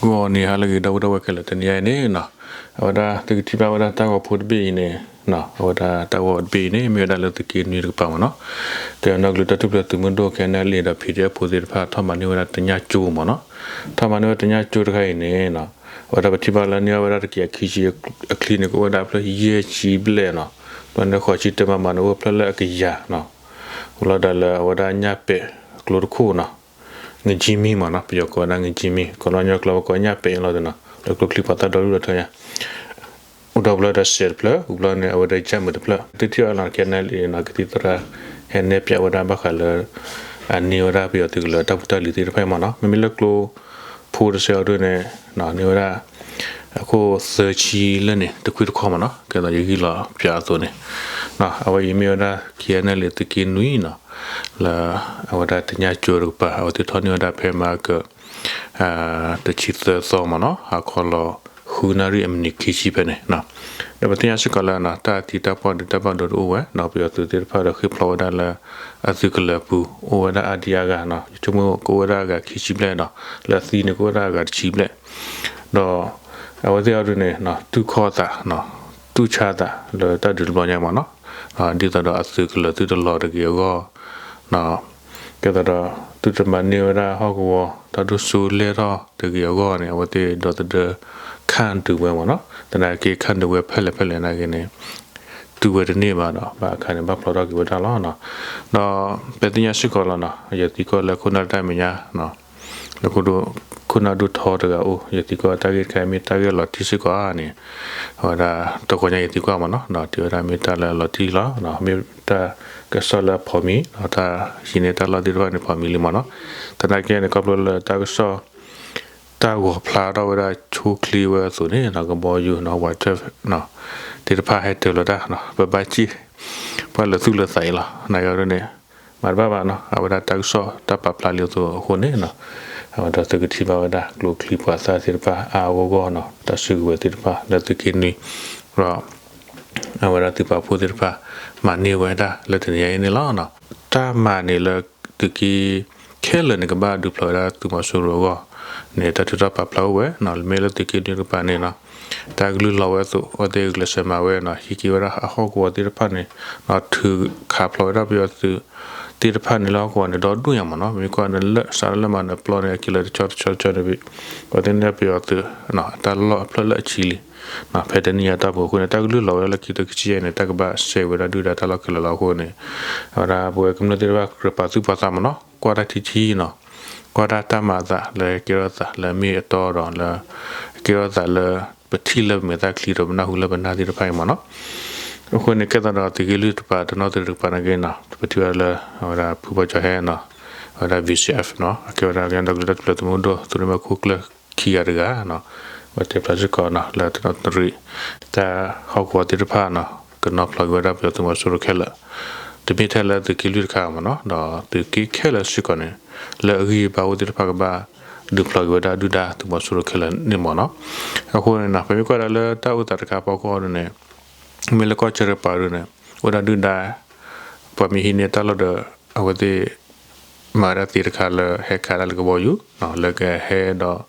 ဂီၤနံၤဟါလၢအဂ့ၤ ဒီပုၢ်ဝဲၢ်ခဲလၢာ် တနံၤအံၤန့ၣ်နီၤ, အဝဲဒၣ်သုကထံၣ်ဘၣ်ဝဲဒၣ်တၢ်ဂီၤဖိတဘ့ၣ်အံၤန့ၣ်, အဝဲဒၣ်တၢ်ဂီၤတဘ့ၣ်အံၤန့ၣ် မ့ၢ်ဝဲဒၣ်လၢသုးက့နွံတကပၤမ့ၢ်နီၤ, ကညီဒီကလုာ်တၢ်ထူၣ်ဖျဲးသုးမုၢ်ဒိၣ် ခဲအံၤန့ၣ် လံာ်ဒီး PDF ဖိသ့ၣ်တဖၣ် ထီၣ်မၤန့ၢ်ဝဲဒၣ်တညၣ်ကၠိမ့ၢ်နီၤ, ထီၣ်မၤန့ၢ်ဝဲတညၣ်ကၠိတခါအံၤန့ၣ်နီၤ, အဝဲဒၣ်ပထံၣ်ဘၣ်လၢန့ၢ်အီၣ်ဝဲဒၣ်တကယၤခံဆံအချံန့ၣ် ကအိၣ်ဝဲဒၣ်ဖျၢၣ်ယဲၢ်ဆံဘျဲၣ်နီၤ, ဘျီန့ၣ်ဃိးဆံတၢမၤမၤန့ၣ်အိၣ်ဖျၢၣ်လၢအကယၤနီၤ, လီၤဒၣ်လၢအဝဲဒၣ်ညၣ်ပဲာ်ကျိတခိၣ်နီၤ ငကၠံမံမ့ၢ်နီၤ, ပယီၤကိးဝဲဒၣ်ငကၠံမံ, ကညီကၠိကျိာ်ပကိးညၣ်ပဲာ်အလီၤသ့ၣ်နီၤ, လၢကျိချံပှၤသၣ်ဒီဒူၣ်ဒီထၢညါ, အိၣ်ဒီးဖျၢၣ်ဒီးစဲးတဖျၢၣ်, ဘျီန့ၣ် အဝဲဒၣ်ယၣ်မုာ်တဖျၢၣ်, သုထံၣ်အီၤနီၤ ခဲအံၤန့ၣ် ကသံၣ်သရၣ် ဟဲနဲၣ်ဖျါဝဲဒၣ်ဘၣ်ဃးလၢ အန့ၢ်ဝဲဒၣ်ပယီၤသုးကလၢၤတၢ်ဖိတၢ်လံၤသ့ၣ်တဖၣ်အံၤမ့ၢ်နီၤ, မ့မ့ၢ်လၢကျိဖိတစဲးအံၤဒ်န့ၣ် န့ၢ်ဝဲဒၣ် အခိၣ်သၢဆံလၢန့ၣ် တခွံတခီမ့ၢ်နီၤ, ကဲသိးယဂံၢ်လီၤဖျါအသိးန့ၣ်, အဝဲအံၤမ့ၢ်ဝဲဒၣ် ခဲအံၤန့ၣ် လၢသုးက့နွံနီၤ, လၢအဝဲဒၣ်တညၣ်ကၠိတကပၤ အဝဲသ့ၣ်ထီၣ်န့ၢ်ဝဲဒၣ်ဖဲမဟါက တဆံသၢသီမ့ၢ်နီၤ, ဟါခီလီၤ ဃုနၣ်ရံၣ်အမံးနံးခံဆံဖဲန့ၣ်, ဒီးပသ့ၣ်ညါစ့ၢ်ကီးလၢ တၢ်သံတၢ်ပှၢ်ဒုးတၢ်ဘၣ်ဒိတအိၣ်ဝဲနီၤ, ပယီၤသုးသ့ၣ်တဖၣ်ဒီးဃ့ၢ်ဖျိးဝဲဒၣ်လၢ အသုးကလၢၤပူၤ အိၣ်ဝဲဒၣ်အါဒံအါဂၤနီၤ, ယဆိကမိၣ်ကအိၣ်ဝဲဒၣ်အဂၤခံဆံဘျဲၣ်နီၤ, လၢအသံန့ၣ်ကအိၣ်ဝဲဒၣ်အဂၤတဆံဘျဲၣ်, ဒီးအဝဲသ့ၣ်အံၤဒ်န့ၣ် တူၢ်ခီၣ်အသး တူၢ်ဆါအသးလၢတၢ်ဒုးတဘျီညါမ့ၢ်နီၤ, ဒ်သိးဒီးအသုးကလၢၤသုတလီၤတဂ့ၤအဂီၢ် ကဲသိးဒီး သုတမၤန့ၢ်ဝဲဒၣ်ဟီၣ်ကဝီၤ တၢ်ဒိၣ်စိလဲၢ်ထီၣ်တဂ့ၤအဂီၢ်န့ၣ် အဝဲသ့ၣ်ဒီသဒၢ ခၣ်ဒုးဝဲမ့ၢ်နီၤ, သနာ်က့ခၣ်ဒုးဝဲဖဲလဲၣ်ဖဲလဲၣ်နာ်က့န့ၣ် တူၢ်ဝဲတန့ၢ်ဘၣ်ဒီး ဘၣ်အခါန့ၣ် ဘၣ်ဖျီထီၣ်က့ၤဝဲဒၣ်လီၤ. ဒီးပသ့ၣ်ညါစ့ၢ်ကီးလီၤနီၤ, ယသံကွၢ်လၢခိၣ်နၢ်တၢ်မဲာ်ညါ လၢခိၣ်နၢ်ဒိၣ်ထီတဂၤအိၣ် ယသံကွၢ်တၢ်ဂ့ၢ်တခါအံၤမ့ၢ်တၢ်ဂ့ၢ်လီၤတံၢ်စ့ၢ်ကီးဧါန့ၣ်, အဝဲဒၣ်တဂီၤညါယသံကွၢ်မ့ၢ်နီၤ, ဒီးတဲဝဲဒၣ်မ့ၢ်တၢ်လၢအလီၤတံၢ်လီၤ, မ့ၢ်တၢ်ကစီၣ်လၢအဖိးမံၤ ဒီးတၢ်ဟံးန့ၢ်တၢ်လီၢ်သ့ၣ်တဖၣ်န့ၣ် ဖိးမံၤလံမ့ၢ်နီၤ, သနာ်က့န့ၣ် ခီဖျိလၢတၢ်ကစီၣ် တၢ်ဂီၤဖျါထီၣ်ဝဲဒၣ်ဆိချ့ဝဲအသိးန့ၣ် ကဘီယူၤ ဝးထွဲ သ့ၣ်တဖၣ်ဟဲတၢၤလီၤတၢ် ပဘၣ်စံၣ် ပှၤလၢသူၣ်လၢသးအံၤလီၤ, နာ်က့ဒ်န့ၣ် မၤတဘၣ်ဘၣ်နီၤ, အဝဲဒၣ်တၢ်ကစီၣ်တၢ်ပာ်ဖျါလံအသိးအဃိန့ၣ် အဝဲဒၣ်သုကထံၣ်ဘၣ်ဝဲဒၣ်ကျိချံပှၤသၣ်သ့ၣ်တဖၣ်အါအါဂီၢ်ဂီၢ်နီၤ, တၢ်စုကဝဲၤသ့ၣ်တဖၣ်လၢသုးက့နွံ ဒီး အဝဲဒၣ်သုးပာ်ဖှိၣ်သ့ၣ်တဖၣ် မၤန့ၢ်ဝဲဒၣ်လၢတနံၤအံၤန့ၣ်လီၤ. တၢ်မၤန့ၣ်လၢသုးက့ခဲလၢာ်န့ၣ် ကဘၣ်ဒုးဖျိးဝဲဒၣ်သုးမီၤစိရိၤအဂီၢ်န့ၣ် တၢ်ထုးထီၣ်ပာ်ဖျါအိၣ်ဝဲနီၤ, မ့ၢ်လၢသုးက့နွံတကပၤန့ၣ်နီၤ, တၢ်ကလုၢ်လီၤဝဲအသိး အဝဲသ့ၣ်ဂုာ်ကျဲးစၢးမၤဝဲနီၤ, ဟံးက့ၤဝဲဒၣ်အဟီၣ်ကဝီၤသ့ၣ်တဖၣ်န့ၣ် ထုးခးဖျိးဝဲဒၣ်ပယီၤသုးသ့ၣ်တဖၣ်န့ၣ်လၢဟီၣ်ကဝီၤန့ၣ် ဒီဒူၣ်ညါမ့ၢ်နီၤ, မ့ၢ်ကွၢ်န့ၣ် လၢစးထီၣ်လၢမၤနၢၤပျီန့ၣ် အက့ၤလၢတဆီတဆီတဆီန့ၣ် အဝဲသ့ၣ်န့ၢ်ပယီၤသုး အတၢ်လီၢ်အဖျၢၣ်လၢအဆံလံ ဖဲတနံၣ်အတၢ်ပူၤအဃိန့ၣ် တၢ်ကလုၢ်လီၤဝဲဒၣ်လၢခံကထိခံဆံယဲၢ်န့ၣ် တၢ်ကဘၣ်စဲဝဲဒၣ်ဒုၣ်ဒါတၢ်လီၢ်ခဲလၢာ်လီၤအဃိန့ၣ် အဝဲဒၣ်ပဝဲကမျၢၢ်သ့ၣ်တဖၣ်ကြၢးပာ်သူၣ်ပာ်သးမ့ၢ်နီၤ ကွၢ်တၢ်ထံထံနီၤ ကွၢ်တၢ်တၢ်မၤအသးလၢကဲထီၣ်သးလၢမ့ၢ်အတီဒီးလၢ ကဲထီၣ်သးလၢပထံၣ်လၢပမဲာ်သၣ်ချံဒီးပနၢ်ဟူလၢပနၢ်သ့ၣ်တဖၣ်အံၤမ့ၢ်နီၤ အဃိန့ၣ် ကဲသးဒီးသုးက့လွံၢ်တကပၤ တနီၤသ့ၣ်တကပၤနာ်က့နီၤ ပထံၣ်ဘၣ်လၢ အဝဲဒၣ်ဖုဘီကၠီၤဟဲနီၤ အဝဲဒၣ် V C F နီၤ အကဲဝဲဒၣ်ကညီဒီကလုာ်တၢ်ထူၣ်ဖျဲးသုးမုၢ်ဒိၣ် သုးရ့ၣ်မီၢ်ခိၣ်ကျၢၢ်ခံဂၤတဂၤနီၤ အဝဲတဲဖျါစ့ၢ်ကီးနီၤ လၢတနီသရံၣ် တၢ်ဟီၣ်ကဝီၤသ့ၣ်တဖၣ်နီၤ ကနီၤဖျိးက့ၤဝဲဒၣ်ပယီၤသုးမီၤစိရိၤခဲလၢာ် တမ့ၢ်ထဲလၢသုးက့လွံၢ်တခါမ့ၢ်နီၤ ဒီးသုးက့ခဲလၢာ်စ့ၢ်ကီးန့ၣ် လၢအဂံၢ်အဘါအိၣ်သ့ၣ်တဖၣ်ကဘၣ် ဒုးဖျိးက့ၤဝဲဒၣ်ဒုၣ်ဒါသုးမီၤစိရိၤခဲလၢာ်န့ၣ်မ့ၢ်နီၤ အဃိန့ၣ်နီၤ ပမ့ၢ်ကွၢ်ဒၣ်လၢတၢ်အိၣ်သးတခါဖီခိၣ်အံၤဒ်န့ၣ် မ့ၢ်လၢကီၢ်ဆၢတကပၤဒ်န့ၣ် အိၣ်ဒၣ်ဒုၣ်ဒါ ပှၤမ့ၢ်ဟံးန့ၢ်တၢ်လီၢ်ဒီး အဝဲသ့ၣ် မၤဝဲဒၣ်သ့တခါလၢဟဲခးဒၣ်လၢကဘီယူၤ လၢကဟဲဒီး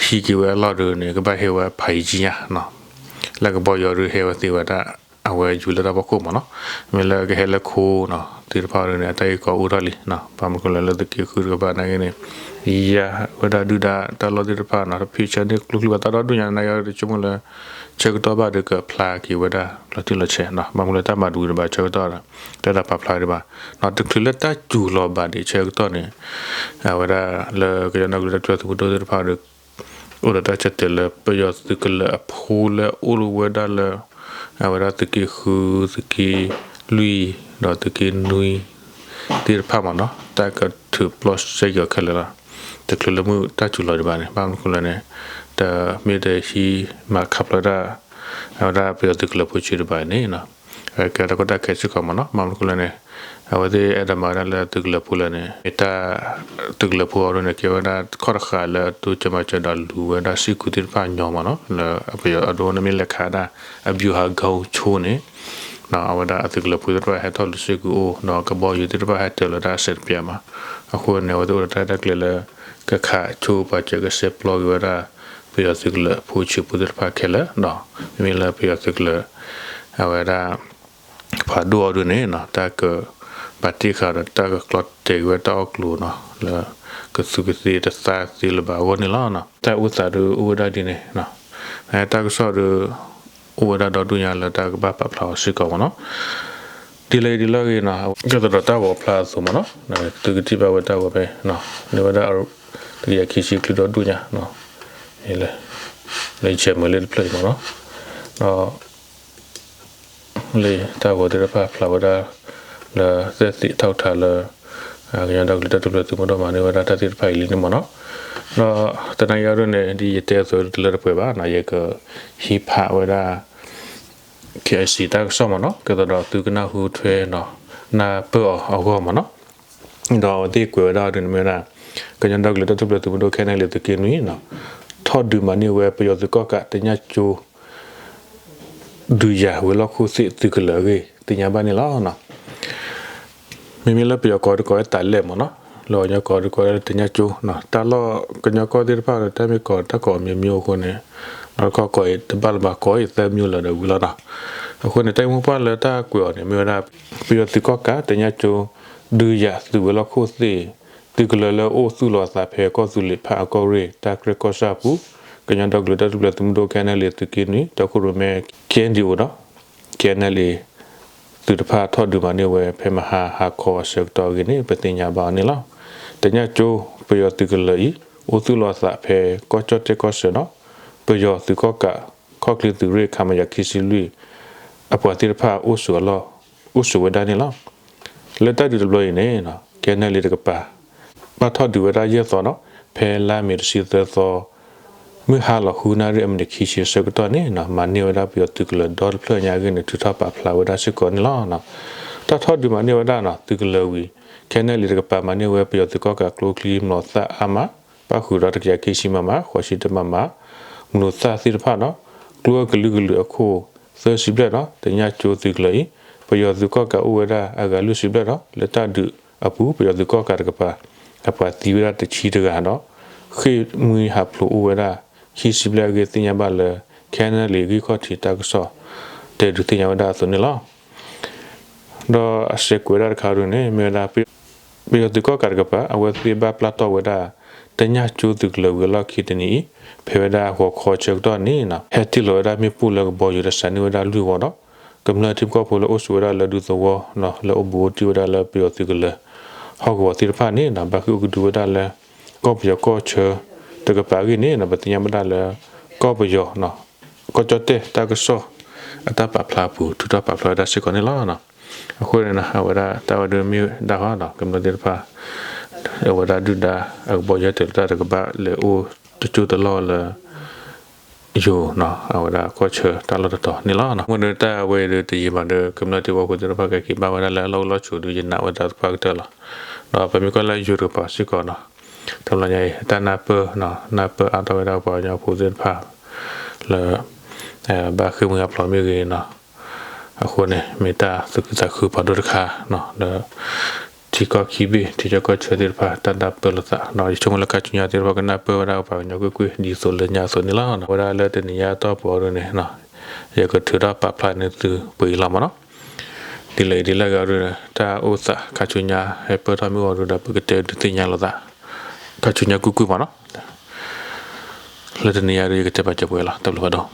ဟံးက့ၤဝဲအလီၢ်ဒ်န့ၣ် ကဘၣ်ဟဲဝဲဖးယံၤကံယါ လၢကဘီယူၤဒ်ဟဲဝဲသ့ဝဲဒၣ် အဝဲယူၤလၢတၢ်ဖီခိၣ်မ့ၢ်နီၤ မ့ၢ်လၢကဟဲလၢခိနီၤ သ့ၣ်တဖၣ်ဒ်န့ၣ် အတၢ်ဂ့ၢ်ကီအိၣ်ထီၣ်လံ ဘၣ်မနုၤဃိလဲၣ်လၢသုးက့ဃုတကပၤနာ်က့န့ၣ် ယါဝဲဒၣ်ဒုၣ်ဒါတၢ်လီၢ်သ့ၣ်တဖၣ်နီၤ ဖံးဆၢန့ၢ်ကျိချံပှၤသၣ်ဒီဒူၣ်ညါနာ်က့ဒီး ဆိကမိၣ်လၢ ဆၢကတီၢ်ဘၣ်ဒီးကဖျါက့ၤဝဲဒၣ်လီၤတံၢ်လီၤဆဲး ဘၣ်မနုၤလၢတၢ်မၤတဝံၤဒံးဘၣ်ဆၢကတီၢ်ဒီး တၢ်ဒၣ်ပာ်ဖျါဝဲဒံးဘၣ် တချုးလၢတၢ်စူၤလီၤဘၣ်ဒံးဆၢကတီၢ်န့ၣ် အဝဲဒၣ်လၢကညီဒီကလုာ်တၢ်ထူၣ်ဖျဲးသုးမုၢ်ဒိၣ်သ့ၣ်တဖၣ်ဒီး အိၣ်ဒီးတၢ်ဆၢတဲာ်လၢပယီၤသုးကလၢၤအဖိလၢအိၣ်ဝဲဒၣ်လၢ အဝဲဒၣ်သုးက့ဃု သုးက့လွံၢ် ဒီးသုးက့နွံ သ့ၣ်တဖၣ်မ့ၢ်နီၤ တၢ်ကထုးပျီၢ်စဲက့ၤအီၤခဲလၢာ်လီၤ. တချုးလၢမုၢ်တၢ်စူၤလီၤဒံးဘၣ်န့ၣ် ဘၣ်မနုၤဃိလဲၣ်န့ၣ် တမ့ၢ်တဟံးမၤခးဖျိးတၢ် အဝဲဒၣ်ပယီၤသုးကလၢၤဖိဆံးဒံးဘၣ်န့ၣ် ကဲတၢ်ကီတၢ်ခဲစ့ၢ်ကီးမ့ၢ်နီၤ ဘၣ်မနုၤဃိလဲၣ်န့ၣ် အဝဲသ့ၣ်အဲၣ်ဒိးမၤဝဲဒၣ်လၢသုးကလၢၤဖိလဲၣ်န့ၣ် မ့ၢ်တၢ်သုးကလၢၤဖိအံၤဒ်န့ၣ် ကဲဝဲဒၣ်ခီၣ်တဃာ်လၢအတိစၢၤမၤစၢၤဒီးလူၤဝဲဒၣ်စ့ၢ်ကီးသ့ၣ်တဖၣ်ညီမ့ၢ်နီၤ လၢအပယီၤအဒိန့ၣ်မ့ၢ်လဲၤခးဒၣ် အဘူဟးဂီၤဆိန့ၣ် အဝဲဒၣ်အသုးကလၢၤဖိသ့ၣ်တဖၣ်ဟဲထီၣ်လူၤစ့ၢ်ကီးအိၣ် ဒီးကဘီယူၤသ့ၣ်တဖၣ်ဟဲတၢၤလီၤတၢ်အစဲးတပျးမး အဃိန့ၣ် အဝဲသ့ၣ်အိၣ်ဒီးတၢ်ရဲၣ်တၢ်ကျဲၤလၢ ကခးဆိပာ်စၢၤကဆှဲပျီက့ၤဝဲဒၣ် ပယီၤသုးကလၢၤဖိဆံးဖိသ့ၣ်တဖၣ်ခဲလၢာ်, မ့မ့ၢ်လၢပယီၤသုးကလၢၤ အဝဲဒၣ် ဖးဒိၣ်အီၤဒုန့ၣ် တၢ်ကဘၣ်တ့ၢ်ဃာ်ဒီးတၢ်ကကျီတဲာ်က့ၤဝဲတၢ်အီၣ်ကျိၤနီၤ လၢကသူကသ့တသၣ်သ့လၢၤဘၣ်အဂီၢ်န့ၣ်လီၤ. တၢ်အိၣ်သးဒုအိၣ်ဝဲဒၣ်ဒ်န့ၣ် တၢ်ကစီၣ်ဒု အိၣ်ဝဲဒၣ်ဒီဒူၣ်ညါလၢတၢ်ကဘၣ်ပာ်ဖျါအီၤစ့ၢ်ကီးမ့ၢ်နီၤ. ဒ်လဲၣ်ဒ်လဲၣ်ဂ့ၤနီၤ ကဲသိးဒီးတၢ်ဂီၤဖျါအသိးမ့ၢ်နီၤ သုကထံၣ်ဘၣ်ဝဲတၢ်ဂီၤဖဲ န့ၢ်ဝဲဒၣ် တကယၤခံဆံချံဒီဒူၣ်ညါ လၢယဆဲးမုာ်လၢတဖျၢၣ်အံၤမ့ၢ်နီၤ ဒီး လၢတၢ်ဂီၤသ့ၣ်တဖၣ်ဖျါဝဲဒၣ် လၢသက်သေအထောက်အထားလၢ ကညီဒီကလုာ်တၢ်ထူၣ်ဖျဲးသုးမုၢ်ဒိၣ်မၤန့ၢ်ဝဲဒၣ်တၢ်သ့ၣ်တဖၣ်အံၤလံန့ၣ်မ့ၢ်နီၤ. ဒီးတနံၤအံၤဒ်န့ၣ် ဒ်ယတဲအသိးတလၢတပှဲၤဘၣ်နီၤ ယကဟံးဖးဝဲဒၣ် KIC တၢ်ကစီၣ်မ့ၢ်နီၤ ကဲသိးဒီးသုကနၢ်ဟူထွဲနီၤ နၢ်ပၢၢ်အီၤအဂီၢ်မ့ၢ်နီၤ. ဒီးအဝဲသ့ၣ်ကွဲးဝဲဒၣ်ဒ်န့ၣ်မ့ၢ်ဝဲဒၣ် ကညီဒီကလုာ်တၢ်ထူၣ်ဖျဲးသုးမုၢ်ဒိၣ် ခဲနလံ သုးက့နွံနီၤ ထီၣ်ဒုးမၤန့ၢ်ဝဲပယီၤသုးကီၣ်ကးတညၣ်ကၠိ ဒုးယၤဝဲၤလီၢ်ခိၣ်သ့ၣ်သုးကလၢၤအဂ့ၢ် သ့ၣ်ညါဘၣ်န့ၣ်လီၤ. မ့မ့ၢ်လၢပယီၤကိးဒုးကိးဝဲတၢ်လဲၣ်မ့ၢ်နီၤ လၢကညီကိးဒုးကိးဝဲလၢတညၣ်ကၠိ တၢ်လီၢ်ကညီကီၢ်သ့ၣ်တဖၣ်ဒီး တၢ်မ့ၢ်ကိးတၢ်ကိးအမျိုးမျိုးအဃိန့ၣ် လီၢ်တခီၣ်ကိးအံၤတဘၣ်လၢၤဘၣ် ကိးအံၤသၢမျိုးလၢၤဒီးဝံၤလီၤနီၤ. အဃိန့ၣ် တၢ်ဂ့ၢ်မိၢ်ပှၢ်လၢတၢ်ကွဲးအီၤန့ၣ် မ့ၢ်ဝဲဒၣ် ပယီၤသုးကီၣ်ကးတညၣ်ကၠိ ဒုးယၤသုးဝဲၤလီၢ်ခိၣ်သ့ၣ် သုးကလၢၤလၢအိၣ်သူၣ်လီၤအသးဖဲကီၢ်သူလ့ၤဖးအကီၢ်ရ့ၣ် တၢ်ကြဲၢ်ကီၢ်ဆၣ်အပူၤ ကညီဒီကလုာ်တၢ်ထူၣ်ဖျဲးသုးမုၢ်ဒိၣ် ခဲနလံ သုးက့နွံ တီခိၣ်ရိၣ်မဲ KNDO ဒီး KNLA သုးတဖၣ်ထီၣ်ဒုးမၤန့ၢ်ဝဲဖဲမဟါဟါခီအဆၢကတီၢ်အဂ့ၢ်န့ၣ် ပသ့ၣ်ညါဘၣ်အီၤန့ၣ်လီၤ. တညၣ်ကၠိ ပယီၤသုးကလၢၤအံၤ အိၣ်သူၣ်လီၤအသးဖဲကီၢ်ကၠီၣ်တဲၣ်ကီၢ်ဆၢနီၤ ပယီၤသုးကီၣ်ကး ခီၣ်ချ့သုးရ့ၣ် ခမရ ခံဆံလွံၢ် အပှၤသ့ၣ်တဖၣ်အိၣ်ဆိးအလီၢ် အိၣ်ဆိးဝဲဒၣ်န့ၣ်လီၤ. လၢတၢ်ဒုးတဘျီအံၤန့ၣ် KNLA တကပၤ ဘၣ်ထီၣ်ဒုးဝဲဒၣ်ယဲၢ်သီနီၤ ဖဲလါမ့ၤတဆံသၢသီ မုၢ်ဟါလီၤဃုနၣ်ရံၣ်အမံးနံးခံဆံအဆၢကတီၢ်န့ၣ် မၤန့ၢ်ဝဲဒၣ်ပယီၤသုးကလၢၤဒီတဖျၢၣ်ညါအဂ့ၢ်န့ၣ် ထုးထီၣ်ပာ်ဖျါဝဲဒၣ်စ့ၢ်ကီးန့ၣ်လီၤ. တၢ်ထီၣ်ဒုးမၤန့ၢ်ဝဲဒၣ်နီၤ သုးကလၢၤဝံၤ KNLA တကပၤမၤန့ၢ်ဝဲပယီၤသုးကီၣ်ကးကျိချံမျိာ်သၣ်အါမး ပၣ်ဃုာ်ဒီးတကယၤခံဆံ မမ ဃိးဆံတၢ မမ မျိာ်သၣ်သ့ၣ်တဖၣ်နီၤ ကျိအကလုာ်ကလုာ်အခိၣ်သၢဆံဘျဲၣ်ဒီး တညၣ်ကၠိသုးကလၢၤအံၤ ပယီၤသုးကီၣ်ကးအိၣ်ဝဲဒၣ်အဂၤလွံၢ်ဆံဘျဲၣ်ဒီး လၢတၢ်ဒုးအပူၤ ပယီၤသုးကီၣ်ကးတကပၤ အပှၤသံဝဲဒၣ်တဆံတဂၤဒီး ဃ့ၢ်မှံဟးဖျိးအိၣ်ဝဲဒၣ်ခံဆံဘျဲၣ်အဂ့ၢ် သ့ၣ်ညါဘၣ်လၢ KNLA ဂံၢ်ခီၣ်ထံးတၢ်ကစီၣ် တဲဒုးသ့ၣ်ညါဝဲဒၣ်အသိးန့ၣ်လီၤ. ဒီးအစဲးကွဲးဒၣ်တခါဒ်န့ၣ် မ့ၢ်ဝဲဒၣ် ပယီၤသုးကီၣ်ကးတကပၤ အဝဲသ့ၣ်ဘၣ်ပျၢ်တီၢ်ဝဲဒၣ် တညၣ်ကၠိသုးကလၢၤဝံၤအလီၢ်ခံတနံၤအံၤ ဖဲဝဲဒၣ်ဂီၤခီဆၢကတီၢ်န့ၣ် ဟဲတ့ၢ်လီၤဝဲဒၣ်မ့ၣ်ပိၢ်လၢကဘီယူၤဒီးစးန့ၢ်ဝဲဒၣ်လွံၢ်ဝီဒီး ကမျၢၢ်ထံဖိကီၢ်ဖိလၢအိၣ်ဆိးဝဲဒၣ်လၢဒူသဝီ လၢအိၣ်ဘူးအိၣ်တံၢ်ဝဲဒၣ်လၢပယီၤသုးကလၢၤ ဟီၣ်ကဝီၤသ့ၣ်တဖၣ်န့ၣ် ဘၣ်ဃ့ၢ်အိၣ်ကဒုဝဲဒၣ်လၢ ကီၢ်ပယီၤကီၢ်ဆၢတကပၤအဂ့ၢ်န့ၣ် ပသ့ၣ်ညါဘၣ်ဒၣ်လၢ ကီၢ်ပယီၤ ကီၢ်ကၠီၣ်တဲၣ်တၢ်ကစီၣ်အတၢ်ပာ်ဖျါအပူၤ ထုးထီၣ်ပာ်ဖျါဝဲဒၣ်စ့ၢ်ကီးန့ၣ်လီၤ. အဃိန့ၣ် အဝဲဒၣ်တၢ်ဝဲဒၣ်မ့ၢ်ဒၣ်ဟီ ကမျၢၢ်သ့ၣ်တဖၣ် အဝဲဒၣ်ဒုၣ်ဒါအကဘီယူၤဟဲတ့ၢ်လီၤတၢ်တကဘၣ်လဲၤအိၣ်တကၠိၢ်တလီၢ်လၢ ယိၤ အဝဲဒၣ်ကီၢ်ဆၢတၢ်လီၢ်တတီၤန့ၣ်လီၤ. မ့ၢ်ဒီးတၢ်အဝဲအံၤဒီးတယံာ်ဘၣ်ဒီး ကမျၢၢ်ထံဖိကီၢ်ဖိသ့ၣ်တဖၣ်ကက့ၤဘၣ်ဝဲဒၣ်လၢအလီၢ်အိၣ်လီၢ်ဆိးဒီး ယနာ်ဝဲဒၣ်သပှၢ်ကတၢၢ်လီၤ. ဒီးပမ့ၢ်ကွၢ်လၢယိၤတကပၤစ့ၢ်ကီးနီၤ တဘျီညါအံၤ တၢ်နၢ်ပၢၢ် နၢ်ပၢၢ်အါထီၣ်ဝဲဒၣ်ပှၤကညီဖိသ့ၣ်တဖၣ် လၢ ဘၣ်ဃ့ၢ်မှံဟးဖျိးမ့ၢ်ဂ့ၤနီၤ အဃိန့ၣ် မ့ၢ်တၢ်သူၣ်ခုသးခုဖးဒိၣ်တခါ လၢ ထံကီၢ်ခံဘ့ၣ် ထံကီၢ်ကီၢ်ဆၢသ့ၣ်တဖၣ် တၢ်နၢ်ပၢၢ်လိာ်သး ဒီးယဆိကမိၣ်လၢခါဆူညါသ့ၣ်တဖၣ်ကနၢ်ပၢၢ်ဝဲဒၣ်ပှၤကညီကွ့ၢ်ကွ့ၢ် ဒ်သိးလၢညါအသိးန့ၣ်လီၤ. ဝဲဒၣ်လၢတနံၤညါအတီၢ်ပူၤအံၤန့ၣ် ယကထုးထီၣ်ပာ်ဖျါန့ၢ်သုပှဲၤအံၤလီၤမ့ၢ်နီၤ. ဒ်လဲၣ်ဒ်လဲၣ်ဂ့ၤဒီး တၢ်အိၣ်သးခါဆူညါ ဟဲပၢၢ်ထီၣ်မ့ၢ်အိၣ်ဒီး ပကတဲဒုးသ့ၣ်ညါလိာ်သး ခါဆူညါကွ့ၢ်ကွ့ၢ်မ့ၢ်နီၤ. လၢတနံၤညါဒီး ယကတဲပာ်စၢၤပှဲၤလီၤ တၢ်ဘျုးဖးဒိၣ်.